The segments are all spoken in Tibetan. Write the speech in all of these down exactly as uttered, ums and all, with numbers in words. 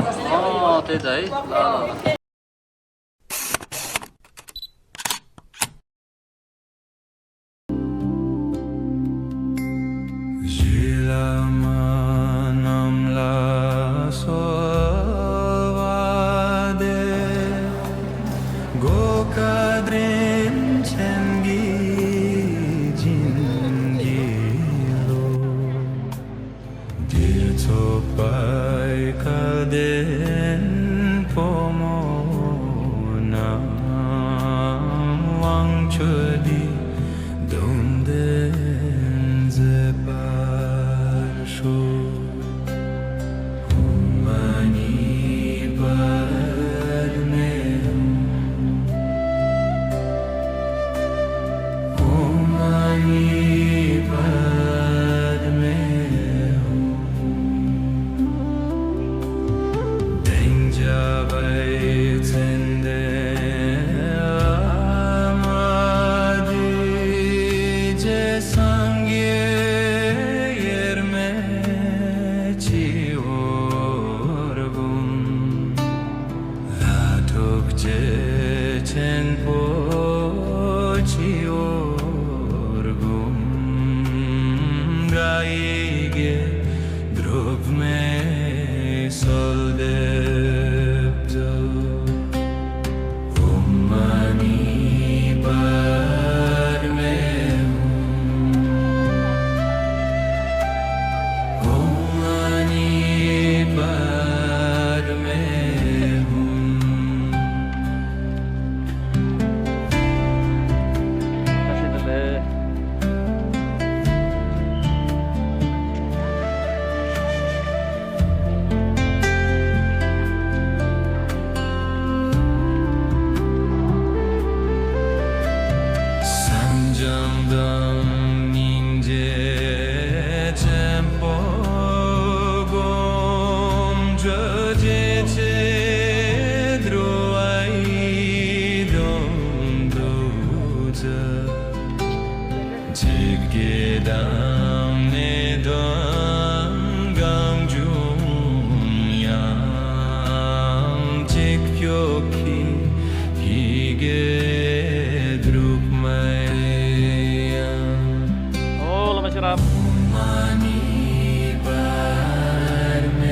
ཨོ་དེ་ད་ཡི་ལ་ལ་ལ། གཞི་བླ་མ་རྣམས་ལ་གསོལ་བ་འདེབས། གཽ་ཁྲི་ཆེན་གྱི་བྱིན་གྱིས་རློབས། འདིར་ཚོགས་པའི་སྐལ་ལྡན་ཕོ་མོ་རྣམས། དབང་ཕྱུག་འདིས་སྡོམ་ལྡན་མཛད་པར་ཤོག་ཨོཾ་མ་ཎི་པདྨེ་ཧཱུྃ། ཨོཾ་མ་ཎི་པདྨེ་ཧཱུྃ། གདན་འཇག་པའི་མཚན་ལྡན་པདྨ་འདི། རྗེ་སངས་རྒྱས་དབྱེར་མེད་སྤྱི་བོར་བསྒོམ། ལྷ་ཐོབ་རྗེ་ཆེན་པོ་སྤྱི་བོར་བསྒོམ། ར་ཡི་གེ་དྲུག་མའི་གསོལ་འདེབས་སྩོལ། ཨོཾ་མ་ཎི་པདྨེ་ཧཱུྃ། ཨོཾ་མ་ཎི་པདྨེ་ཧཱུྃ། བསམ་བྱང་དང་སྙིང་རྗེ་ཆེན་པོ་བསྒོམ། ཆོས་རྗེ་ཆེ་དྲི་བའི་སྡོམ་དུ་བཅའ། འཇིགས་བརྒྱད་དང་ནད་གདོན་གང་བྱུང་ཡང་། འཇིགས་སྐྱོབ་ཀྱི་ཡི་གེ་དྲུག་མའི་དབྱངས། ཨོཾ་བླ་མ་ཤེས་རབ། མ་ཎི་པདྨེ།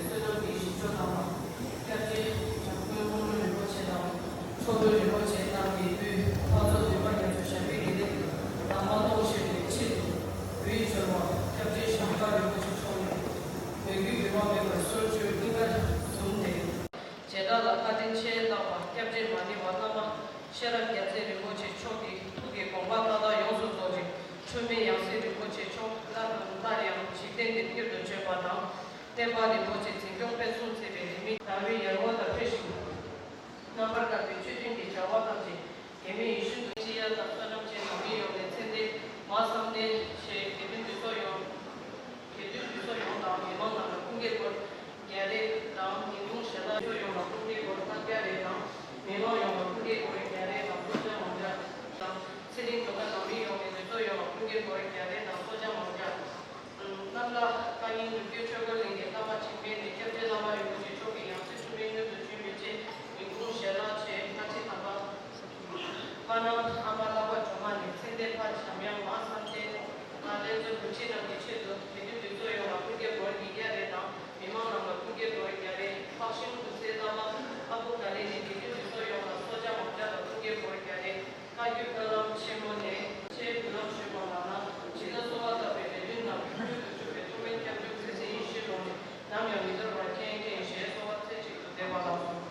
བསོད་ནམས་ཀྱི་ཞིང་མཆོག་དམ་པ་སྐྱབས་རྗེ་འཇམ་མགོན་རྨོ་ལུང་རིན་པོ་ཆེ་དང་། མཆོག་སྤྲུལ་རིན་པོ་ཆེ་རྣམས་ཀྱི་དབུས་འཕགས་མཚོ་འདུས་པ་རྒྱ་མཚོའི་ཞབས་པད་བདེ་ལེགས་དམ་པ་ལོངས་སྤྱོད་པའི་ཆེད་དུ། བོད་ཡུལ་འབྱོར་བ་སྐྱབས་རྗེ་ཞང་ཀར་རིན་པོ་ཆེ་མཆོག་ནས་མོས་གུས་འགྱུར་བ་མེད་པར་སོར་ཆུད་སྙིང་གར་ཟུམ་སྟེ། བྱེ་བྲག་ལ་བཀའ་དྲིན་ཆེ་བླངས་པ་སྐྱབས་རྗེ་མ་ཎི་བ་བླ་མ་ཤེས་རབ་རྒྱལ་མཚན་རིན་པོ་ཆེ་མཆོག་གི་ཐུགས་ཀྱི་དགོངས་པ་མཐའ་དག་ཡོངས་སུ་རྫོགས་ཤིང་འཁྲུལ་མེད་ཡང་སྲིད་རིན་པོ་ཆེ་མཆོག་སླར་དང་སླར་ཡང་འཇིག་རྟེན་འདིར་སྐྱབས་སུ་བྱོན་པ་དང་། བསྟན་པ་རིན་པོ་ཆེ་འཛིན་སྐྱོང་སྤེལ་གསུམ་མཛད་པའི་ལས་མི་དར་བའི་ཡར་ངོ་ལ་ཕེབས་ཤིང་། རྣམ་པར་དཀར་པོའི་མཆོད་རྟེན་གྱི་བྱ་བ་ཐམས་ཅད་འགལ་མེད་ཡིད་བཞིན་དུ་ཅི་ཡ་དང་བསོད་ནམས་ཅན་ནང་མི་ཡོངས་ནས་མཚན་ལྡན་མ་བསམ་གཏན་ཆེ་དགེ་འདུན་འདུས་ཚོགས་ཡོངས། དགེ་འདུན་འདུས་ཚོགས་ཡོངས་དང་མི་མང་རྣམས་ལ་ཀུན་དགའི་སྒོར་བརྒྱ་རེ་དང་། ཉིན་གུང་ཞལ་ལག་འདུས་ཚོགས་ཡོངས་ལ་ཀུན་དགའི་སྒོར་ལྔ་བརྒྱ་རེ་དང་། མི་མང་ཡོངས་ལ་ཀུན་དགའི་སྒོར་བརྒྱ་རེ་དང་གསོལ་ཇ་མང་ཇ་དང་། ཚེ་རིང་དོན་དགའ་ནང་མི་ཡོངས་ནས་འདུས་ཚོགས་ཡོངས་ལ་ཀུན་དགའི་སྒོར་བརྒྱ་རེ་དང་གསོལ་ཇ་མང་ཇ། རྣམ་ལྷ་བཀའ་རྙིང་ནུབ་རྒྱུད་ཆོས་འཁོར་གླིང་གི་བླ་མ་འཇིགས་མེད་ནས་སྐྱབས་རྗེ་བླ་མ་རིན་པོ་ཆེ་མཆོག་གི་ཡང་སྲིད་འཁྲུལ་མེད་མངོན་དུ་བྱོན་པའི་ཆེད་ཉིན་གུང་ཞལ་ལག་ཆེ་ལྔ་ཁྲི་ཐམ་པ། པ་ནང་ཨ་མ་བསླབ་པ་སྒྲོལ་མ་ནས་མཚན་ལྡན་ཕ་བྱམས་དབྱངས་མ་བསམ་གཏན་ལ་ལྷན་ཚོགས་འདུ་ཆེན་རྣམས་ཀྱི་ཆེད་དུ་དགེ་འདུན་འདུས་ཚོགས་ཡོངས་ལ་ཀུན་དགའི་སྒོར་ཉིས་བརྒྱ་རེ་དང་མི་མང་རྣམས་ལ་ཀུན་དགའི་སྒོར་བརྒྱ་རེ། འཕགས་ཤིང་ཀུན་གསལ་བླ་མ་ཨ་ཁུ་ཀ་ལེ་ནས་དགེ་འདུན་འདུས་ཚོགས་ཡོངས་ལ་གསོལ་ཇ་མང་ཇ་དང་ཀུན་དགའི་སྒོར་བརྒྱ་རེ། བཀའ་བརྒྱུད་བཀའ་ལམ་ཆེན་མོ་ནས་ཆེད་དུ་ལམ་ཞུས་པ་ལ་ན་ཇི་ལྟར་གསོལ་བ་བཏབ་པའི་ལས་དོན་རྣམས་མྱུར་དུ་འགྲུབ་པའི་ཐུགས་སྨོན་སྐྱབས་འཇུག་ཚེ་ཟད་ཡིད་བཞིན་ནོར་ནས་ནམ་ཡང་མི་འདོར་བར་མཁྱེན་མཁྱེན་ཞེས་གསོལ་བ་ཚེ་གཅིག་ཏུ་འདེབས་པ་ལགས་སོ།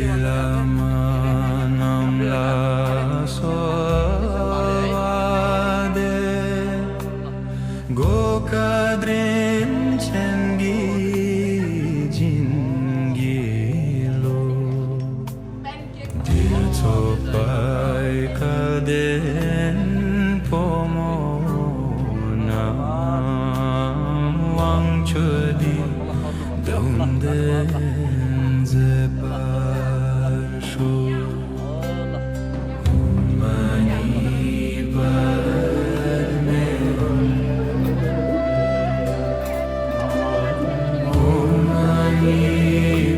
བླ་མ་རྣམས་ལ་གསོལ་བ་འདེབས། གོ་བཀའ་དྲིན་ཅན་གྱི་བྱིན་གྱིས་རློབས། དུས་ཚོད་པའི་སྐལ་ལྡན་ཕོ་མོ་རྣམས། དབང་ཆོས་འདི་དོན་ལྡན་མཛད་པར་ཤོག། ཨོཾ་མ་ཎི་པདྨེ་ཧཱུྃ། ཨོཾ་མ་ཎི་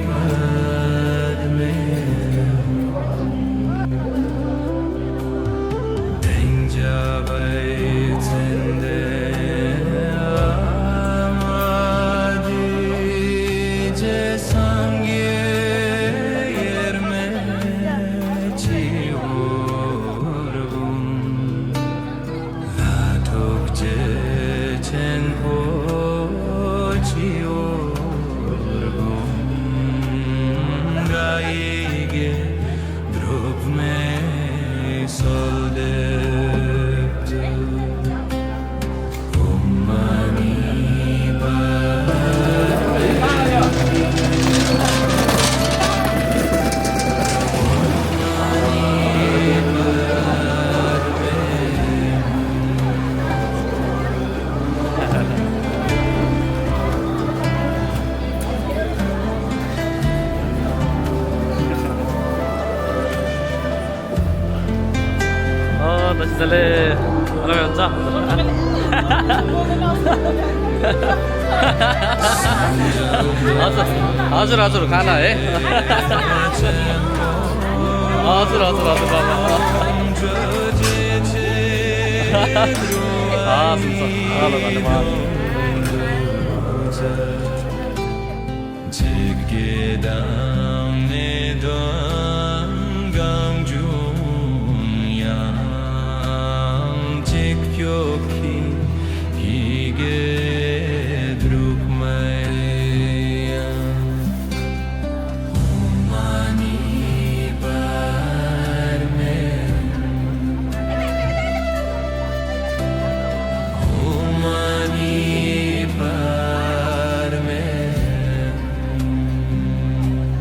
པདྨེ་ཧཱུྃ། གདན་འཇག་པའི་མཚན་ལྡན་ཨ་མ་དེ། རྗེ་སངས་རྒྱས་དབྱེར་མེད་སྤྱི་བོར་འབུམ། ལྷ་དྲུག་རྗེ་ཆེན་འཁོར་སྤྱི་བོར་འབུམ། ཡི་གེ་དྲུག་མའི་གསོལ་འདེབས་སྩལ། ཨོཾ་མ་ཎི་པདྨེ། ཨ། ད་ཅི་ཟ་ལེ། ཨ་ལ་ཡོད་ཙང་། ཨ་ཟུར་ཨ་ཟུར་ཨ་ཟུར་གང་ན་ཨེ། ཨ་ཟུར་ཨ་ཟུར་ཨ་ཟུར་ཨ་ཟུར། ཨ་སུམ་ས་ཨ་ལ་ད་ནི་མ། འཇིགས་བརྒྱད་དང་ནད་གདོན་གང་བྱུང་ཡང་། འཇིགས་སྐྱོབ་ཀྱི་ཡི་གེ་དྲུག་མའི་དབྱངས། ཨོཾ་མ་ཎི་པདྨེ་ཧཱུྃ། ཨོཾ་མ་ཎི་པདྨེ་ཧཱུྃ།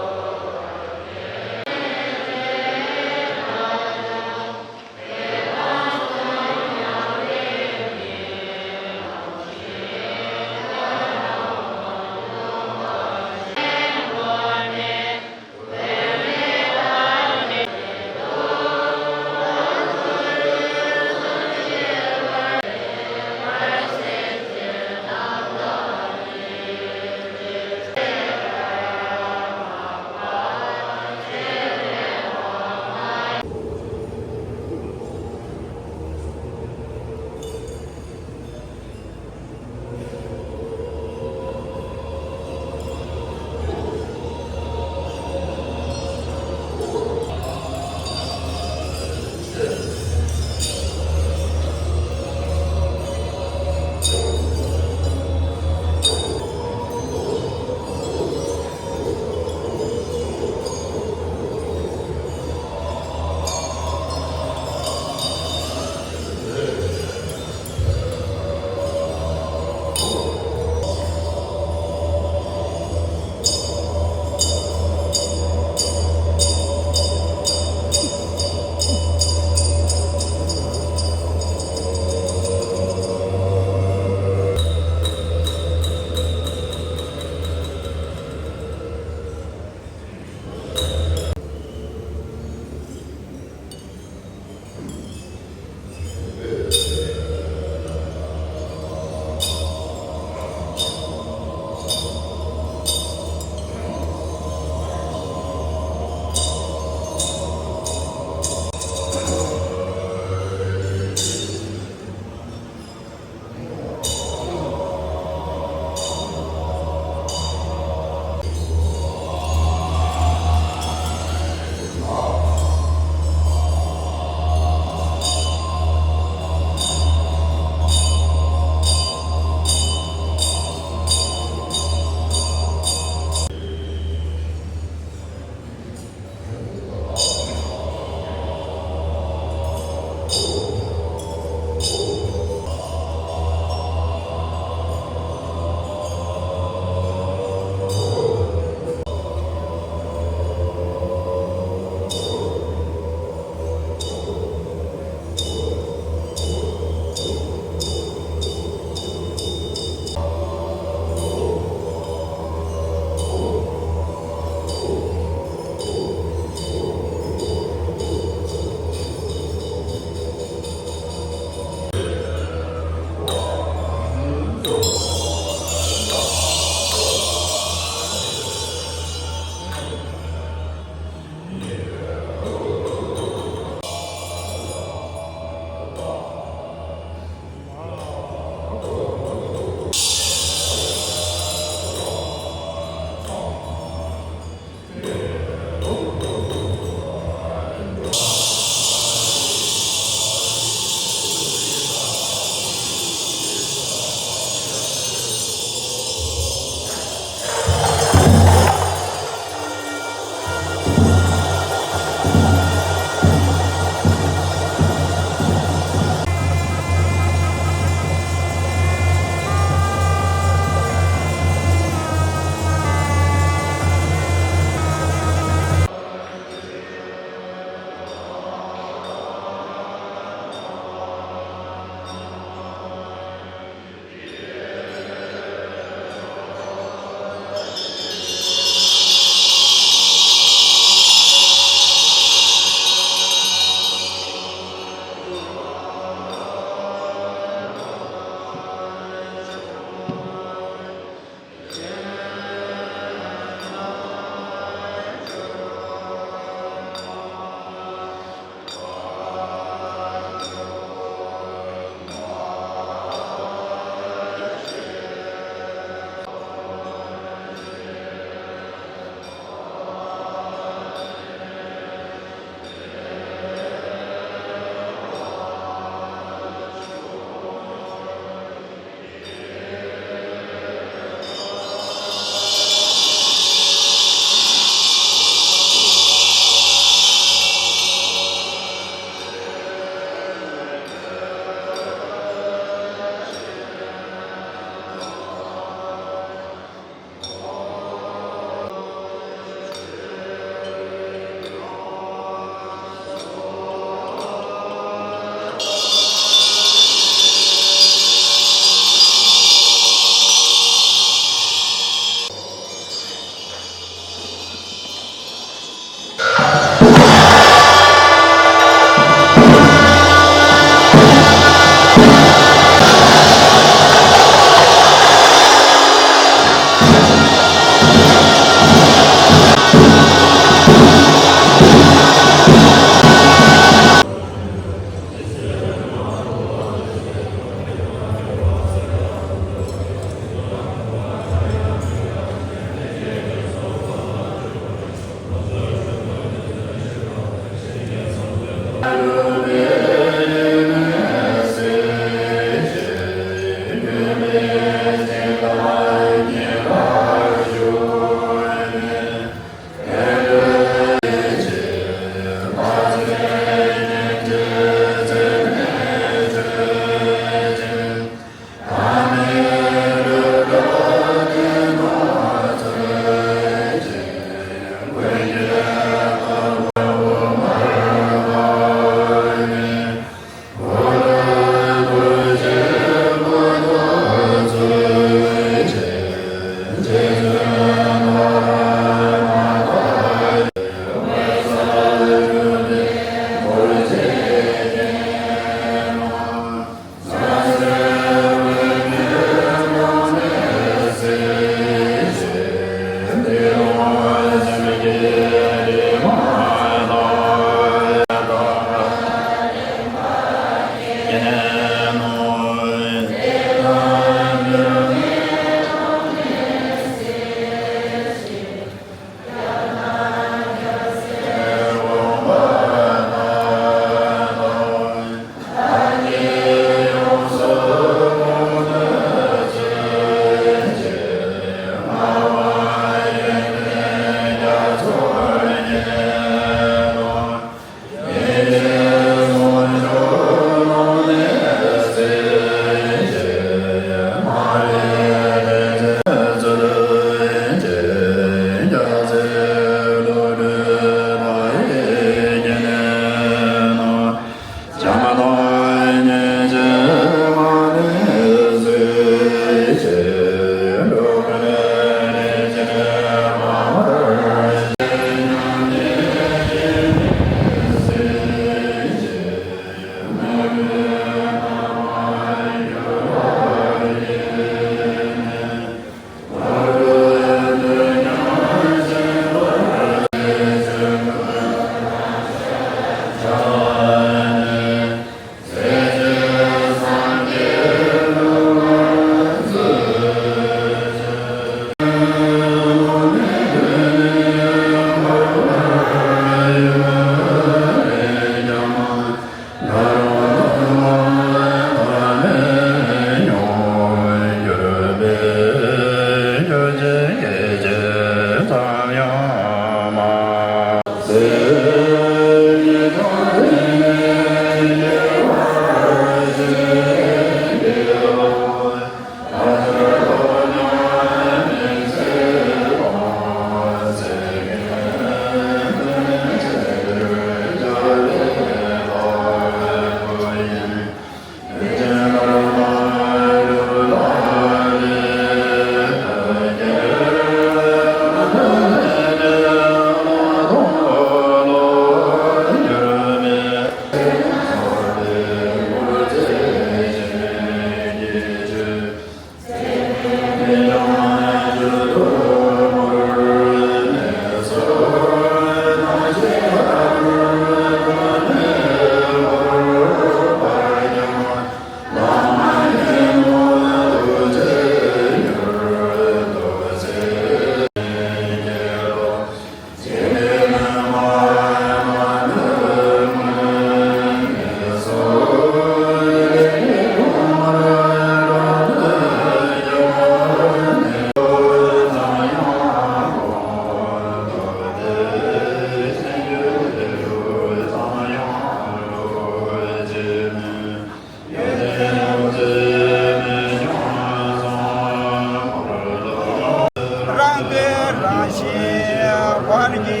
རང་དོན་རང་བཞིན་བར་གྱི་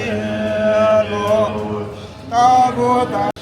བློ་ལྟ་བུ་དང་།